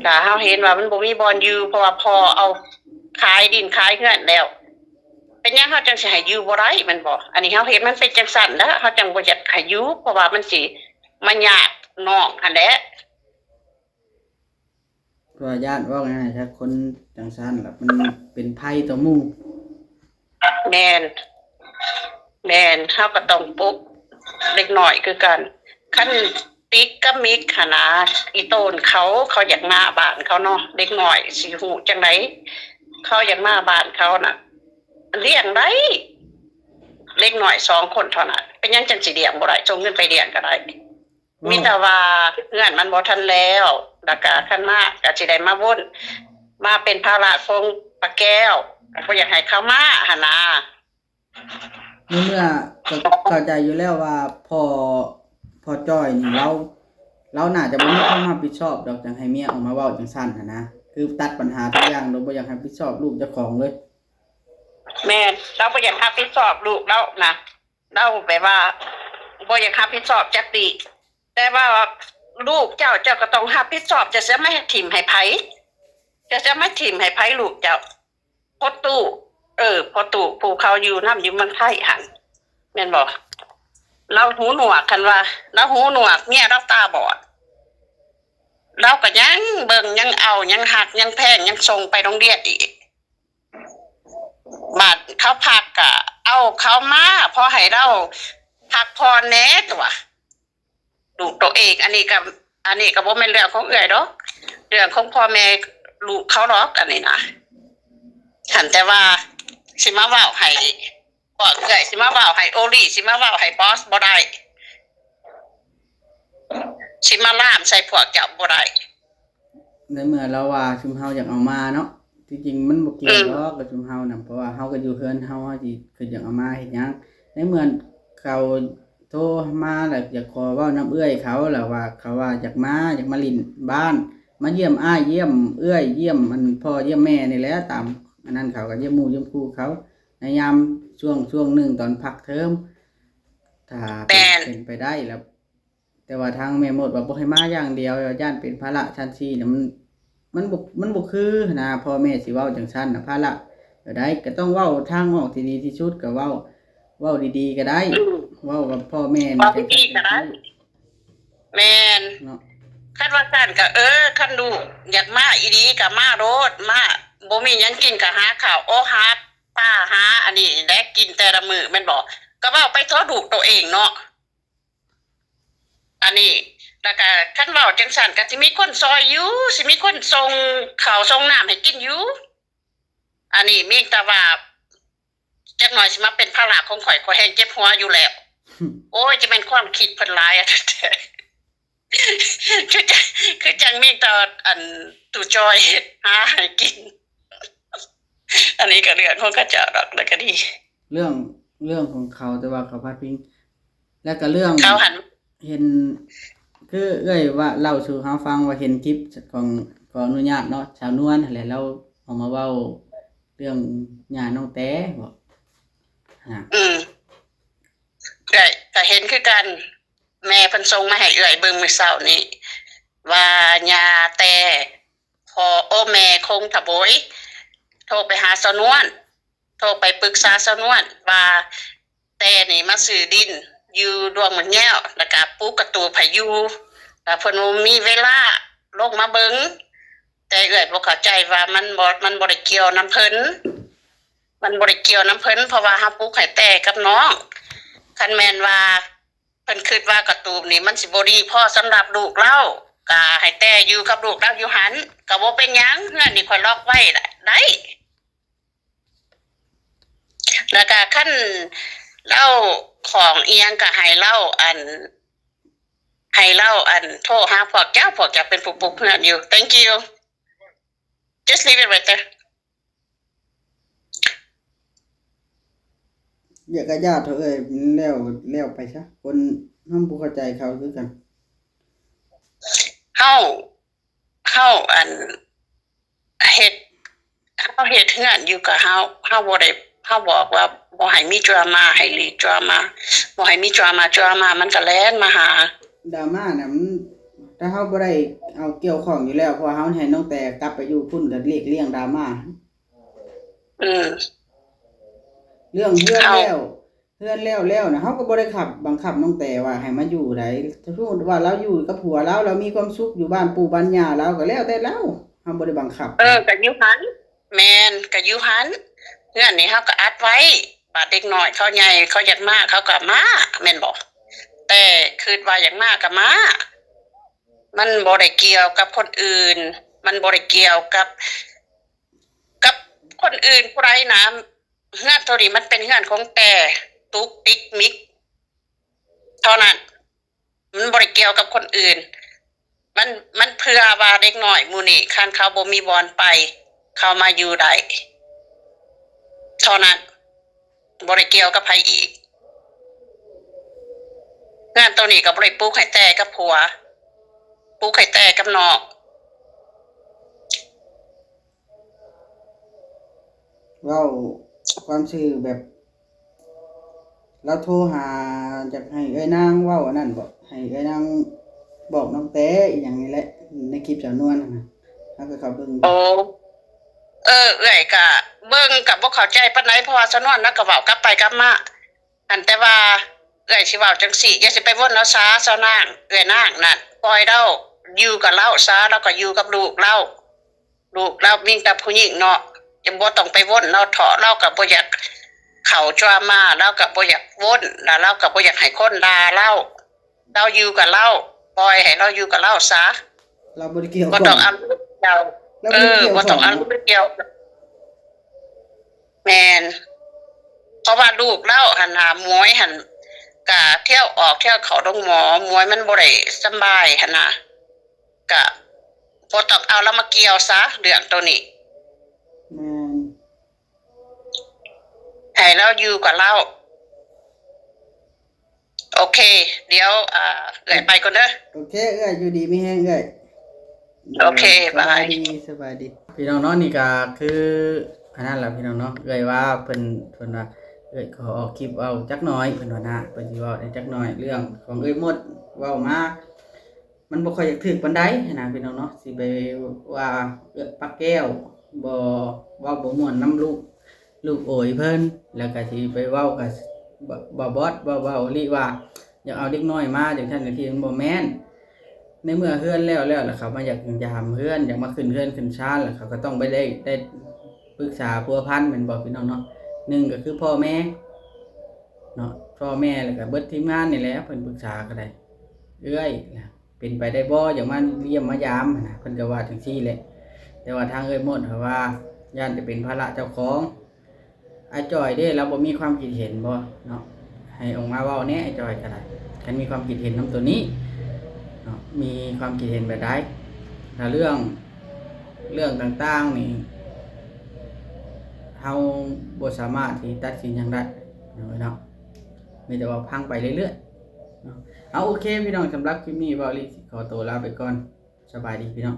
ຖ້າເຮົາເຫັນວ່າມັນບໍ່ມີບ່ອນຢູ່ ເພາະວ່າພໍ່ເອົາຂາຍດິນຂາຍເຮືອນແລ້ວ ເປັນຫຍັງເຮົາຈັ່ງຊິໃຫ້ຢູ່ບໍ່ໄດ້ແມ່ນບໍ່? ອັນນີ້ເຮົາເຮັດມັນເປັນຈັ່ງຊັ້ນແຫຼະ ເຮົາຈັ່ງບໍ່ຢາກໃຫ້ຢູ່ ເພາະວ່າມັນຊິມາຍາດນ້ອງຫັ້ນແຫຼະ. ເພາະວ່າຢ້ານ ເວົ້າງ່າຍໆ ຖ້າຄົນຈັ່ງຊັ້ນລະມັນເປັນໄພຕໍ່ໝູ່. ແມ່ນ ແມ່ນ ເຮົາກໍຕ້ອງປົກເດັກນ້ອຍຄືກັນ. ຄັນຕິກກັບມິກຫັ້ນນະ ອີ່ໂຕນເຂົາ ເຂົາຢາກມາບ້ານເຂົາເນາະ ເດັກນ້ອຍຊິຮູ້ຈັ່ງໃດ? ເຂົາຢາກມາບ້ານເຂົານະ ລ້ຽງໄດ້ ເດັກນ້ອຍສອງຄົນເທົ່ານັ້ນ ເປັນຫຍັງຈັ່ງຊິລ້ຽງບໍ່ໄດ້? ສົ່ງເງິນໄປລ້ຽງກໍໄດ້. ມີແຕ່ວ່າເຮືອນມັນບໍ່ທັນແລ້ວ ແລ້ວກະຄັນມາກະຊິໄດ້ມາວົນ ມາເປັນພາລະຂອງປ້າແກ້ວ ບໍ່ຢາກໃຫ້ເຂົາມາຫັ້ນນາ. ໃນເມື່ອ ກໍເຂົ້າໃຈຢູ່ແລ້ວວ່າພໍ່ ພໍ່ຈ້ອຍນີ້ລາວ ລາວໜ້າຈະບໍ່ມີຄວາມຮັບຜິດຊອບດອກ ຈັ່ງໃຫ້ເມຍອອກມາເວົ້າຈັ່ງຊັ້ນຫັ້ນນະ ຄືຕັດບັນຫາທຸກຢ່າງໂດຍບໍ່ຢາກຮັບຜິດຊອບລູກເຈົ້າຂອງເລີຍ. ແມ່ນ ລາວບໍ່ຢາກຮັບຜິດຊອບລູກລາວນະ. ລາວແບບວ່າບໍ່ຢາກຮັບຜິດຊອບຈັກດີ້ ແຕ່ວ່າລູກເຈົ້າ ເຈົ້າກໍຕ້ອງຮັບຜິດຊອບ ເຈົ້າຊິເອົາມາຖິ້ມໃຫ້ໃຜ? ເຈົ້າຊິເອົາມາຖິ້ມໃຫ້ໃຜລູກເຈົ້າ? ພໍ່ຕູ້ ເອີ ພໍ່ຕູ້ຜູ້ເຂົາຢູ່ນຳຢູ່ເມືອງໄທຫັ້ນ ແມ່ນບໍ່? ລາວຫູໜວກ ຄັນວ່າລາວຫູໜວກ ເມຍລາວຕາບອດ ລາວກໍຍັງເບິ່ງ ຍັງເອົາ ຍັງຮັກ ຍັງແພງ ຍັງສົ່ງໄປໂຮງຮຽນອີກ. ບາດເຂົາພັກກະເອົາເຂົາມາ ພໍໃຫ້ລາວພັກຜ່ອນແດ່ຕົວະ ລູກໂຕເອງ. ອັນນີ້ກະ ອັນນີ້ກະບໍ່ແມ່ນເລື່ອງຂອງເອື້ອຍດອກ ເລື່ອງຂອງພໍ່ແມ່ລູກເຂົາດອກ ອັນນີ້ນະ. ຫັ້ນແຕ່ວ່າຊິມາເວົ້າໃຫ້ພວກເອື້ອຍ ຊິມາເວົ້າໃຫ້ໂອລີ ຊິມາເວົ້າໃຫ້ບອສບໍ່ໄດ້ ຊິມາລາມໃສ່ພວກເຈົ້າບໍ່ໄດ້. ໃນເມື່ອລາວວ່າຊຸມເຮົາຢາກເອົາມາເນາະ ທີ່ຈິງມັນບໍ່ກ່ຽວດອກກັບຊຸມເຮົານຳ ເພາະວ່າເຮົາກໍຢູ່ເຮືອນເຮົາ ເຮົາຊິຄິດຢາກເອົາມາເຮັດຫຍັງ? ໃນເມື່ອເຂົາໂທມາແລ້ວ ຢາກຂໍເວົ້ານຳເອື້ອຍເຂົາ ແລ້ວວ່າເຂົາວ່າຢາກມາ ຢາກມາຫຼິ້ນບ້ານ ມາຢ້ຽມອ້າຍ ຢ້ຽມເອື້ອຍ ຢ້ຽມອັນພໍ່ ຢ້ຽມແມ່ນີ້ແຫຼະ ຕາມອັນນັ້ນ ເຂົາກໍຢ້ຽມໝູ່ຢ້ຽມຄູ່ເຂົາ ໃນຍາມຊ່ວງ ຊ່ວງໜຶ່ງຕອນພັກເທີມ ຖ້າເປັນໄປໄດ້ແລ້ວ. ແຕ່ວ່າທາງແມ່ມົດວ່າບໍ່ໃຫ້ມາຢ່າງດຽວ ຢ້ານເປັນພາລະຊັ້ນສີ່ນະ ມັນ ມັນບໍ່ ມັນບໍ່ຄືຫັ້ນນະ ພໍ່ແມ່ຊິເວົ້າຈັ່ງຊັ້ນນະ ພາລະແນວໃດກໍຕ້ອງເວົ້າທາງອອກທີ່ດີທີ່ສຸດ ກໍເວົ້າ ເວົ້າດີໆກໍໄດ້ ເວົ້າກັບພໍ່ແມ່ນີ້ ເວົ້າດີໆກໍໄດ້ ແມ່ນເນາະ. ຄັນວ່າຊັ້ນກໍ ເອີ ຄັນລູກຢາກມາອີ່ຫຼີກໍມາໂລດ ມາ ບໍ່ມີຫຍັງກິນກໍຫາເຂົ້າ ໂອ ຫາປາ ຫາອັນນີ້ແຫຼະກິນແຕ່ລະມື້ແມ່ນບໍ່? ກໍເວົ້າໄປເຖາະ ລູກໂຕເອງເນາະ. ອັນນີ້ ແລ້ວກະຄັນເວົ້າຈັ່ງຊັ້ນກະຊິມີຄົນຊ່ອຍຢູ່ ຊິມີຄົນສົ່ງເຂົ້າສົ່ງນ້ຳໃຫ້ກິນຢູ່. ອັນນີ້ມີແຕ່ວ່າຈັກໜ່ອຍຊິມາເປັນພາລະຂອງຂ້ອຍ ຂ້ອຍແຮ່ງເຈັບຫົວຢູ່ແລ້ວ. ໂອ້ຍ ຈະແມ່ນຄວາມຄິດເພິ່ນຫຼາຍແທ້ ຄືຈັ່ງ ຄືຈັ່ງມີແຕ່ອັນຕູ້ຈ້ອຍຫາໃຫ້ກິນ. ອັນນີ້ກໍເລື່ອງຂອງເຂົາເຈົ້າດອກ ແລ້ວກໍດີ ເລື່ອງ ເລື່ອງຂອງເຂົາ ແຕ່ວ່າເຂົາພາດພິງ ແລ້ວກໍເລື່ອງເຂົາຫັ້ນ ເຫັນ ຄືເອື້ອຍວ່າເລົ່າສູ່ເຮົາຟັງວ່າເຫັນຄລິບຂອງ ຂໍອະນຸຍາດເນາະ ສາວນວນຫັ້ນແຫຼະ ລາວອອກມາເວົ້າເລື່ອງຍ່ານ້ອງແຕບໍ ອືມ ເອື້ອຍກໍເຫັນຄືກັນ ແມ່ເພິ່ນສົ່ງມາໃຫ້ເອື້ອຍເບິ່ງມື້ເຊົ້ານີ້ ວ່າຍ່າແຕ ພໍ່ ໂອ ແມ່ຄົງທະໂບຍ ໂທໄປຫາສາວນວນ ໂທໄປປຶກສາສາວນວນວ່າ ແຕ່ນີ້ມາຊື້ດິນຢູ່ດວງໝາກແງວ ແລ້ວກະປູກກະຕູບໃຫ້ຢູ່ ແລ້ວເພິ່ນບໍ່ມີເວລາລົງມາເບິ່ງ. ແຕ່ເອື້ອຍບໍ່ເຂົ້າໃຈວ່າມັນບໍ່ ມັນບໍ່ໄດ້ກ່ຽວນຳເພິ່ນ ມັນບໍ່ໄດ້ກ່ຽວນຳເພິ່ນ ເພາະວ່າເຮົາປຸກໃຫ້ແຕ່ກັບນ້ອງ. ຄັນແມ່ນວ່າ ເພິ່ນຄິດວ່າກະຕູບນີ້ມັນຊິບໍ່ດີພໍສຳລັບລູກລາວ ກະໃຫ້ແຕ່ຢູ່ກັບລູກລາວຢູ່ຫັ້ນ ກະບໍ່ເປັນຫຍັງ ເຮືອນນີ້ຂ້ອຍລັອກໄວ້ໄດ້. ແລ້ວກະຄັນລາວຂອງອີ່ຫຍັງກະໃຫ້ລາວອັນ ໃຫ້ລາວອັນໂທຫາພວກເຈົ້າ ພວກເຈົ້າເປັນຜູ້ປຸກເຮືອນຢູ່. Thank you. Just leave it right there. ຢ່າກະຢ່າເຖາະເອີຍ ແລ້ວ ແລ້ວໄປຊະ ຄົນເຮົາບໍ່ເຂົ້າໃຈເຂົາຄືກັນ. ເຮົາ ເຮົາອັນເຮັດ ເຮົາເຮັດເຮືອນຢູ່ກະເຮົາ ເຮົາບໍ່ໄດ້ ເຮົາບອກວ່າບໍ່ໃຫ້ມີດຣາມາ ໃຫ້ຫຼີກດຣາມາ ບໍ່ໃຫ້ມີດຣາມາ ດຣາມາມັນກະແລ່ນມາຫາ. ດຣາມານະ ມັນ ຖ້າເຮົາບໍ່ໄດ້ເອົາກ່ຽວຂ້ອງຢູ່ແລ້ວ ເພາະວ່າເຮົາໃຫ້ນ້ອງແຕກັບໄປຢູ່ພຸ້ນ ກະຫຼີກລ່ຽງດຣາມາ. ອືມ ເລື່ອງເຮືອນແລ້ວ ເຮືອນແລ້ວແລ້ວນະ ເຮົາກໍບໍ່ໄດ້ຂັບ ບັງຄັບນ້ອງແຕວ່າໃຫ້ມາຢູ່ໃດ. ສົມມຸດວ່າລາວຢູ່ກັບຜົວລາວ ລາວມີຄວາມສຸກຢູ່ບ້ານປູ່ບ້ານຍ່າລາວ ກໍແລ້ວແຕ່ລາວ ເຮົາບໍ່ໄດ້ບັງຄັບ. ເອີ ກໍຢູ່ຫັ້ນ ແມ່ນ ກໍຢູ່ຫັ້ນ ເຮືອນນີ້ເຮົາກໍອັດໄວ້ ບາດເດັກນ້ອຍເຂົາໃຫຍ່ ເຂົາຢາກມາ ເຂົາກໍມາ ແມ່ນບໍ່? ແຕ່ຄິດວ່າຢາກມາກໍມາ ມັນບໍ່ໄດ້ກ່ຽວກັບຄົນອື່ນ ມັນບໍ່ໄດ້ກ່ຽວກັບ ກັບຄົນອື່ນຜູ້ໃດນະ. ເຮືອນໂຕນີ້ມັນເປັນເຮືອນຂອງແຕ່ຕຸກຕິກມິກເທົ່ານັ້ນ ມັນບໍ່ໄດ້ກ່ຽວກັບຄົນອື່ນ. ມັນ ມັນເພື່ອວ່າເດັກນ້ອຍໝູ່ນີ້ ຄັນເຂົາບໍ່ມີບ່ອນໄປ ເຂົາມາຢູ່ໄດ້ເທົ່ານັ້ນ ບໍ່ໄດ້ກ່ຽວກັບໃຜອີກ. ເຮືອນໂຕນີ້ກໍບໍ່ໄດ້ປຸກໃຫ້ແຕ່ກັບຜົວ ປຸກໃຫ້ແຕ່ກັບນ້ອງ. ເວົ້າຄວາມຊື່ແບບ ລາວໂທຫາ ຢາກໃຫ້ເອື້ອຍນາງເວົ້າອັນນັ້ນບໍ ໃຫ້ເອື້ອຍນາງບອກນ້ອງແຕອີ່ຫຍັງນີ້ແຫຼະ ໃນຄລິບສາວນວນຫັ້ນນະ ເຮົາກໍເຂົ້າເບິ່ງ. ໂອ້ ເອີ ເອື້ອຍກະເບິ່ງກະບໍ່ເຂົ້າໃຈປານໃດ ເພາະວ່າສາວນວນລາວກໍເວົ້າກັບໄປກັບມາ. ຫັ້ນແຕ່ວ່າເອື້ອຍຊິເວົ້າຈັ່ງຊີ້ ຢ່າຊິໄປວົນເອົາສາ ສາວນາງ ເອື້ອຍນາງນັ້ນ ປ່ອຍລາວຢູ່ກັບລາວຊະ ລາວກໍຢູ່ກັບລູກລາວ ລູກລາວມີແຕ່ຜູ້ຍິງເນາະ ຈະບໍ່ຕ້ອງໄປວົນເອົາເຖາະ. ລາວກໍບໍ່ຢາກເຂົ້າດຣາມາ ລາວກໍບໍ່ຢາກວົນ ແລ້ວລາວກໍບໍ່ຢາກໃຫ້ຄົນດ່າລາວ. ລາວຢູ່ກັບລາວ ປ່ອຍໃຫ້ລາວຢູ່ກັບລາວຊະ ລາວບໍ່ໄດ້ກ່ຽວ ບໍ່ຕ້ອງເອົາເລື່ອງກ່ຽວ ລາວບໍ່ໄດ້ກ່ຽວ ເອີ ບໍ່ຕ້ອງເອົາເລື່ອງກ່ຽວ. ແມ່ນ ເພາະວ່າລູກລາວຫັ້ນນະ ໝວຍຫັ້ນກະທ່ຽວອອກທ່ຽວເຂົ້າໂຮງໝໍ ໝວຍມັນບໍ່ໄດ້ສຳບາຍຫັ້ນນະ ກະບໍ່ຕ້ອງເອົາລາວມາກ່ຽວຊະ ເລື່ອງໂຕນີ້. ແມ່ນ ໃຫ້ລາວຢູ່ກັບລາວ. ໂອເຄ ດຽວ ອ່າ ເອື້ອຍໄປກ່ອນເດີ. ໂອເຄ ເອື້ອຍ ຢູ່ດີມີແຮງເອື້ອຍ. ໂອເຄ ບາຍ ສະບາຍດີ ສະບາຍດີ. ພີ່ນ້ອງເນາະ ນີ້ກໍຄືອັນນັ້ນລະພີ່ນ້ອງເນາະ ເອື້ອຍວ່າເພິ່ນ ເພິ່ນວ່າເອື້ອຍຂໍອອກຄລິບເວົ້າຈັກໜ້ອຍ ເພິ່ນວ່ານະ ເພິ່ນຊິເວົ້າໄດ້ຈັກໜ້ອຍ ເລື່ອງຂອງເອື້ອຍມົດເວົ້າມາ ມັນບໍ່ຄ່ອຍຢາກຖືກປານໃດຫັ້ນນະພີ່ນ້ອງເນາະ ຊິໄປວ່າເອື້ອຍປາກແກ້ວ ບໍ່ ເວົ້າບໍ່ມ່ວນນຳລູກ ລູກໂອຍເພິ່ນ ແລ້ວກໍຊິໄປເວົ້າກັບ ບໍ່ ບໍ່ບອດ ບໍ່ເວົ້າອີ່ຫຼີວ່າ ຢາກເອົາເດັກນ້ອຍມາຈັ່ງຊັ້ນຈັ່ງຊີ້ ມັນບໍ່ແມ່ນ. ໃນເມື່ອເຮືອນແລ້ວແລ້ວ ແລ້ວເຂົາມາຢາກຢາມເຮືອນ ຢາກມາຂຶ້ນເຮືອນຂຶ້ນຊານ ແລ້ວເຂົາກໍຕ້ອງໄປໄດ້ ໄດ້ປຶກສາພົວພັນແມ່ນບໍ່ພີ່ນ້ອງເນາະ? ໜຶ່ງກໍຄືພໍ່ແມ່ເນາະ ພໍ່ແມ່ ແລ້ວກໍເບິດທີມງານນີ້ແຫຼະ ເພິ່ນປຶກສາກໍໄດ້ ເອື້ອຍ ເປັນໄປໄດ້ບໍ່ ຢາກມາຢ້ຽມມາຢາມຫັ້ນນະ ເພິ່ນກໍວ່າຈັ່ງຊີ້ແຫຼະ. ແຕ່ວ່າທາງເອື້ອຍມົດເຂົາວ່າ ຢ້ານຈະເປັນພາລະເຈົ້າຂອງ. ອ້າຍຈ່ອຍເດ້ ລາວບໍ່ມີຄວາມຄິດເຫັນບໍ່ເນາະ? ໃຫ້ອອກມາເວົ້າແດ່ ອ້າຍຈ່ອຍກໍໄດ້ ຄັນມີຄວາມຄິດເຫັນນຳໂຕນີ້ເນາະ ມີຄວາມຄິດເຫັນແບບໃດ? ແລ້ວເລື່ອງ ເລື່ອງຕ່າງໆນີ້ ເຮົາບໍ່ສາມາດທີ່ຕັດສິນຫຍັງໄດ້ເນາະ ມີແຕ່ວ່າຟັງໄປເລື້ອຍໆເນາະ. ເອົາ ໂອເຄ ພີ່ນ້ອງ ສຳລັບຄລິບນີ້ ເວົ້າລີຊິຂໍໂຕລາໄປກ່ອນ. ສະບາຍດີພີ່ນ້ອງ.